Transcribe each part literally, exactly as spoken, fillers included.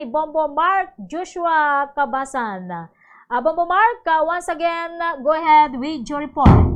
Bombo Mark Joshua Kabasan. Ah, Bombo Mark, ah, once again, go ahead with your report.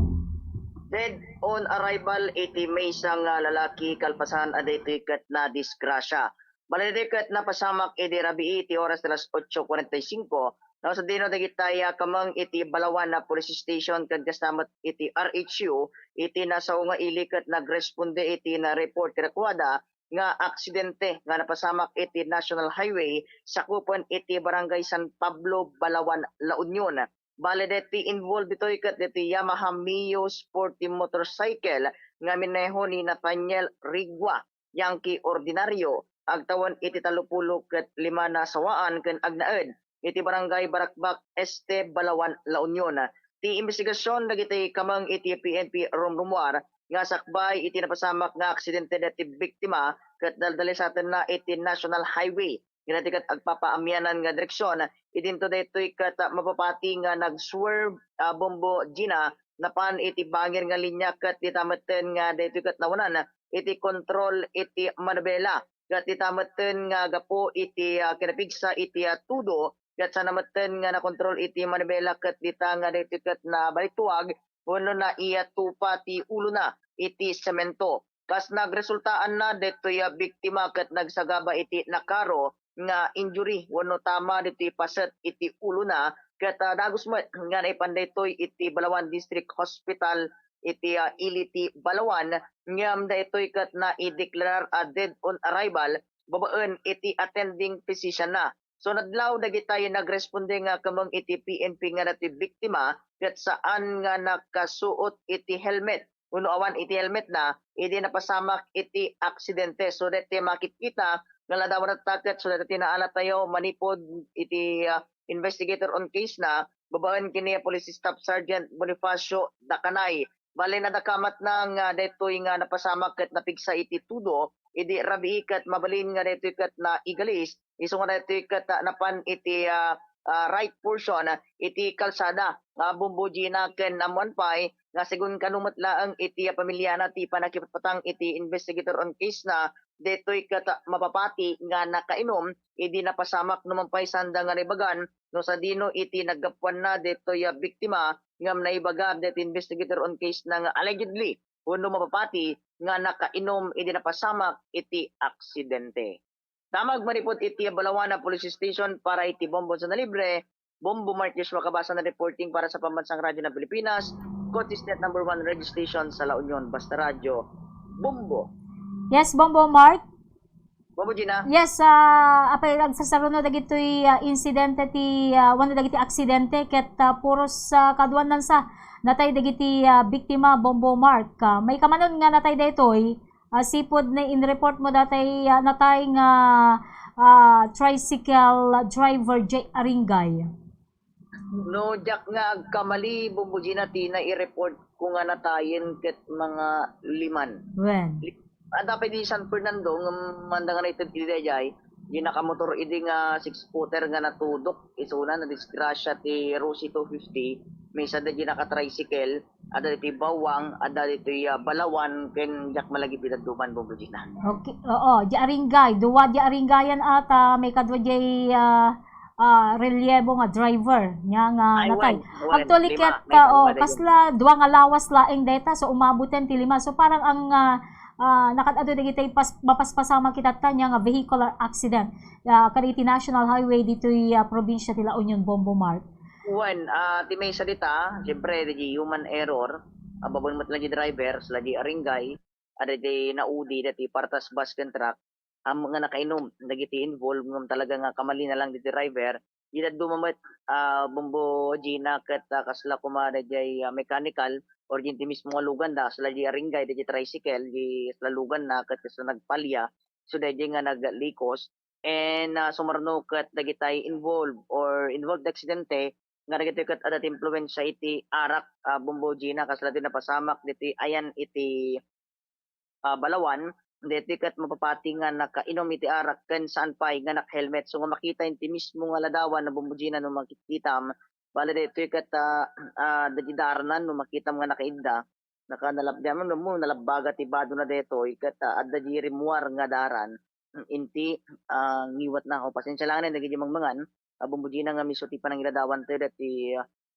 Dead on arrival iti maysa nga lalaki kalpasan a daytoy ket nadisgrasya. Bale, daytoy ket napasamak idi rabii iti oras alas otso cuarenta y cinco, no, sadino dagiti, ah, kameng iti Balawan a Police Station ken kasta met iti R H U iti nasao nga ili ket nagresponde iti na-report kadakuada nga aksidente nga napasamak iti National Highway sakupen iti Barangay San Pablo, Balawan, La Union. Bale, deti involved ditoy ket deti Yamaha Mio Sporty Motorcycle nga mineho ni Nathaniel Rigua, Yankee Ordinario, agtawen iti tallopulo ket lima na sawaan ken agnaed iti Barangay Barakbak Este, Balawan, La Union. Ti imbestigasion dagiti kameng iti P N P rumrumuar nga sakbay iti napasamak nga aksidente deti biktima ket daldalisatenna iti National Highway. Ngem daytoy ket agpapaamianan nga direksion, idinto daytoy ket mapapati nga nag-swerve, ah, Bombo Gina, napan iti bangir nga linya ket dita metten nga daytoy ket nawanan iti kontrol iti manibela. Ket dita metten nga gapu iti, ah, kinapigsa iti, ah, tudo, ket sana metten nga nakontrol iti manibela ket dita nga daytoy ket nabalituag wenno naiyatupa ti ulona iti semento. Kas nagresultaanna, daytoy a biktima ket nagsagaba iti nakaro nga injury wenno tama ditoy paset iti ulona ket, ah, dagus met nga naipan daytoy iti Balawan District Hospital iti, ah, ili ti Balawan, ngem daytoy ket naideklarar a dead on arrival babaen iti attending physician na. So, nadlaw dagitay nagresponde nga kameng iti P N P nga daytoy biktima ket saan nga nakasuot iti helmet wenno awan iti helmet na idi napasamak iti aksidente. So, daytoy makitkita nga ladawan taket, so, daytoy naanatayo manipud iti, ah, investigator on case na babaen ken ni Police Staff Sergeant Bonifacio Dacanay. Bale, nadakamatna nga daytoy nga napasamak ket napigsa iti tudo, idi rabii ket mabalin nga daytoy ket naigalis, isu nga daytoy ket, ah, napan iti, ah, ah, right portion, ah, iti kalsada, ah, Bombo Gina ken ammuan pay nga segun kano met laeng iti, ah, pamiliana ti pannakipatpatang iti investigator on case na daytoy ket, ah, mapapati nga nakainom idi napasamak no man pay sanda nga naibagan no sadino iti naggapuanna daytoy a biktima, ngem naibaga daytoy investigator on case na nga allegedly wenno mapapati nga nakainom idi napasamak iti aksidente. Damag manipud iti Balawan a Police Station para iti Bombo Zona Libre, Bombo Mark Joshua Kabasan reporting para sa Pambansang Radyo ng Pilipinas, Cotes Net number one registration sa La Union, Basta Radyo, Bombo. Yes, Bombo Mark. Bombo Gina. Yes, ah, apay, agsasaruno dagitoy, ah, insidente ti, ah, wenno dagiti aksidente ket, ah, puros, ah, kaduanansa natay dagiti, ah, biktima, Bombo Mark. Ah, maikamanon nga natay daytoy, ah, sipud na in-report mo datay, ah, natay nga, ah, tricycle driver Jay Aringay. No, diak nga agkamali, Bombo Gina, ti nai-report ko nga natayen ket mga liman. Wen? Li-, adda pay di San Fernando, ngem manda nga naited iti daydiay, di nakamotor idi nga six-footer nga natudok, isuna nadisgrasya ti Rosie two fifty, maysa daydi naka-tricycle, adda ditoy Bawang, adda ditoy, ah, Balawan, ken diak malagip ti dadduma, Bombo Gina. Okay, oo, di Aringay, dua di Aringayan ata, maikadua di, ah, ah, reliebo nga driver nya nga Ay, natay. Wen, wen. Actually, lima, ket, may ah, oh, kalima na yun. Kasla dua nga lawas laeng dayta, so umaboten ti lima. So parang ang, ah, ah, nakaad-adu dagiti pas-, mapaspasamak itatta nya nga vehicular accident, ah, kadagiti national highway ditoy, ah, probinsya ti La Union, Bombo Mark. Wen, ah, ti maysa dita, siyempre, dagiti human error, ah, babaen met la di driver, sla di Aringay, adda di naudi, dati partas bus ken truck, am, nga nakainom dagiti involved, ngem talaga nga kamali na lang diti driver. Di dadduma met, ah, Bombo Gina ket, ah, kasla koma daydiay, ah, mechanical or di mismo nga lugan da, kasla di Aringay, daydiay tricycle, di kasla lugan na ket kasla nagpalya. So, daydiay nga naglikos. And, ah, sumarno ket dagitay involved or involved aksidente nga dagitoy ket adda ti impluwensia iti arak, ah, Bombo Gina, kasla di napasamak diti ayan iti ah, Balawan, daytoy ket mapapati nga nakainom iti arak ken saan pay nga naka-helmet. So, nga makita iti mismo nga ladawan na Bombo Gina no makitkitam, bale daytoy ket, ah, ah, dagiti daran no makitam nga nakaidda, naka-, nalab-, diay mo, nalabbaga ti bado na daytoy ket, ah, adda di rimmuar nga daran. inti, ah, ngiwatna. O, pasensia laeng dagiti mangmangan, ah, Bombo Gina, ngem isu ti panangiladawan ti dati,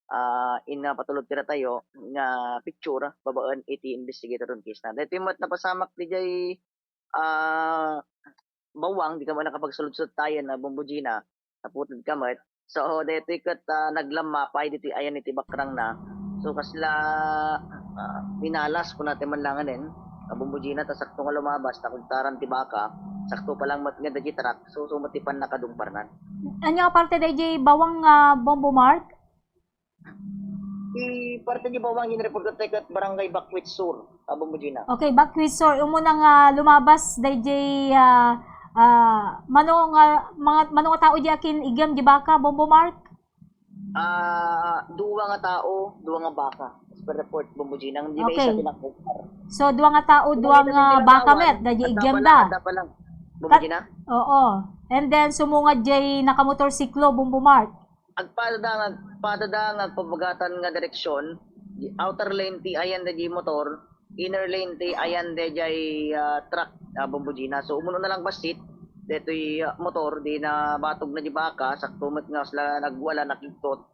ah, inna patulod ti ratayo nga picture babaen iti investigator on case na. Daytoy met napasamak diay, ah, bawang, dika met nakapagsaludsod tayen, ah, Bombo Gina, naputod ka met. So, daytoy ket, ah, naglamma pay ditoy ayan iti bakrangna. So, kasla, ah, minalas, kunana ti man laengen, ah, Bombo Gina, ta sakto nga lumabas, ta kugtaran ti baka, sakto pa lang met nga dagiti truck, so, so, met ti pannakadungparnan. Ania nga parte daydiay bawang, ah, Bombo Mark? Ti parte ti bawang, inreport tayo ket Barangay Bakwit Sur, ah, Bombo Gina. Okay, Bakwit Sur, umuna nga lumabas daydiay, ah, ah, mano nga, mga, mano nga tao di akin-iggem di baka, Bombo Mark? Ah, dua nga tao, dua nga baka. As per report, Bombo Gina, di may Okay. isa pinakukar. So, dua nga tao, Kung dua makita nga ninyo baka lawan, met, daydiay adda iggem pala, da. adda pala. Bombo Kat-, Gina? Oo. And then, sumungad jay nakamotorsiklo, Bombo Mark. Agpada nga, agpada nga agpabagatan nga direksyon, di outer lane ti ayan da di motor, inner lane ti ayan da jay, ah, truck, ah, Bombo Gina. So, umuno na lang bassit, detoy, ah, motor, di nabatog na di baka, sakto met nga sila nagwala, nakigtot.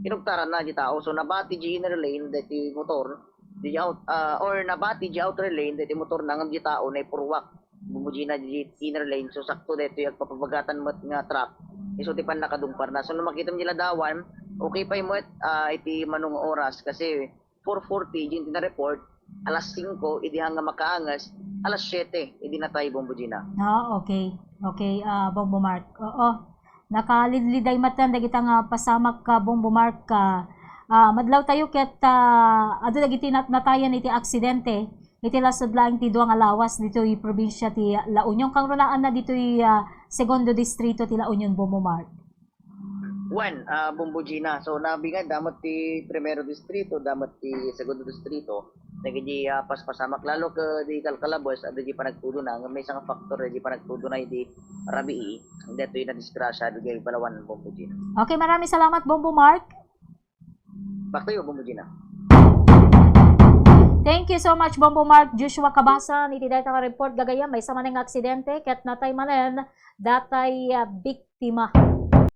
Inugtaran na di tao. So, nabati di inner lane, deti motor, di out, ah, or nabati di outer lane, deti motor na ngem di tao, naipurwak. Bombo Gina di inner lane, so sakto daytoy agpapabagatan met nga truck. Isu ti pannakadungparna. So no makita met di ladawan, okay pay met, ah, iti mano nga oras kasi four forty diay na-report, alas singko idi hanga makaanges, alas siete idi natay, Bombo Gina. Ah, okay. Okay, ah, Bombo Mark. Oo. Nakalidliday met dagita nga pasamak, ah, Bombo Mark, ah, ah, madlaw tayo ket, ah, adu dagiti nat-, natayan iti aksidente. Iti lasud laeng ti dua nga lawas ditoy probinsia ti La Union, kangrunaanna ditoy, ah, Segundo Distrito ti La Union, Bombo Mark. Wen, ah, Bombo Gina. So, nabi nga, damat ti Primero Distrito, damat ti Segundo Distrito. Dagiti, ah, paspasamak, lalo ket di kalkalabes, adda di panagtudona, nga may isang factor di panagtudona idi rabii, daytoy nadisgrasya, dagiti balawan, Bombo Gina. Okay, maraming salamat, Bombo Mark. Back to you, Bombo Gina. Thank you so much, Bombo Mark Joshua Kabasan. Iti dayta nga report, gagayam, maysa manen nga aksidente ket natay manen datay, ah, biktima.